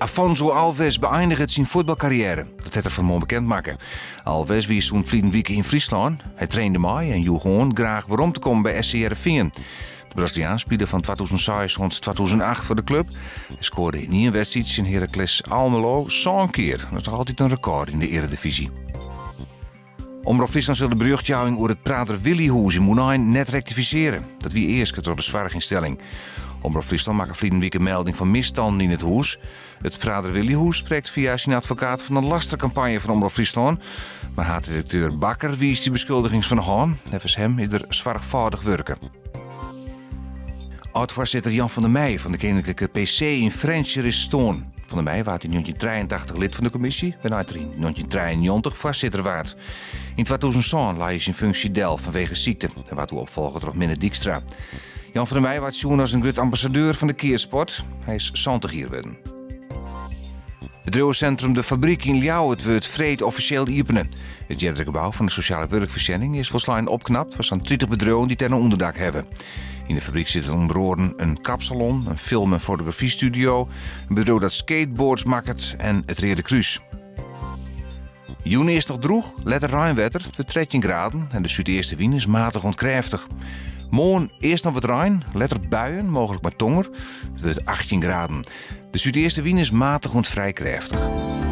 Afonso Alves beëiniget syn fuotbalkarriêre. Dat hat er fan 'e moarn bekend makke. Alves wie sûnt ferline wike yn Fryslân. Hy trainde mei en joech oan graach werom te kommen by SC Hearrenfean. De Braziliaan spile fan 2006 oant 2008 foar de klup. Hy skoarde yn ien wedstriid tsjin Heracles Almelo sân kear. Dat is noch altyd in rekôr yn de earedivyzje. Omrop Fryslân sil de berjochtjouwing oer it Prader-Willi-hûs yn Mûnein net rektifisearje. Dat wie easke troch de soarchynstelling. Omrop Fryslân makke ferline wike melding fan misstannen yn it hûs. It Prader-Willi-hûs sprekt fia syn advokaat fan in lasterkampanje fan Omrop Fryslân. Mar haadredakteur Bakker wiist dy beskuldigings fan de hân. Neffens him is der soarchfâldich wurke. Ald-foarsitter Jan van der Meij fan de Keninklike PC yn Frjentsjer is stoarn. Van der Meij waard yn 1983 lid fan de kommisje, wêrnei't er yn 1993 foarsitter waard. Yn 2007 lei hy syn funksje del fanwege sykte en waard doe opfolge troch Minne Dykstra. Jan van der Meij waard sjoen as in grut ambassadeur fan de keatssport. Hy is 70 jier wurden. Bedriuwesintrum De Fabryk yn Ljouwert wurdt freed offisjeel iepene. It eardere gebou fan de sosjale wurkfoarsjenning is folslein opknapt foar sa'n 30 bedriuwen dy't dêr no ûnderdak hawwe. Yn de fabryk sitte ûnder oaren in kapsalon, in film en fotografystudio, in bedriuw dat skateboards makket en it Reade Krús. Jûn earst noch drûch, letter reinwetter. It wurdt 13 graden en de súdeastewyn is matich oant krêftich. Moarn earst noch wat rein, letter buien, mooglik mei tonger. It wurdt 18 graden. De súdeastewyn is matich oant frij krêftich.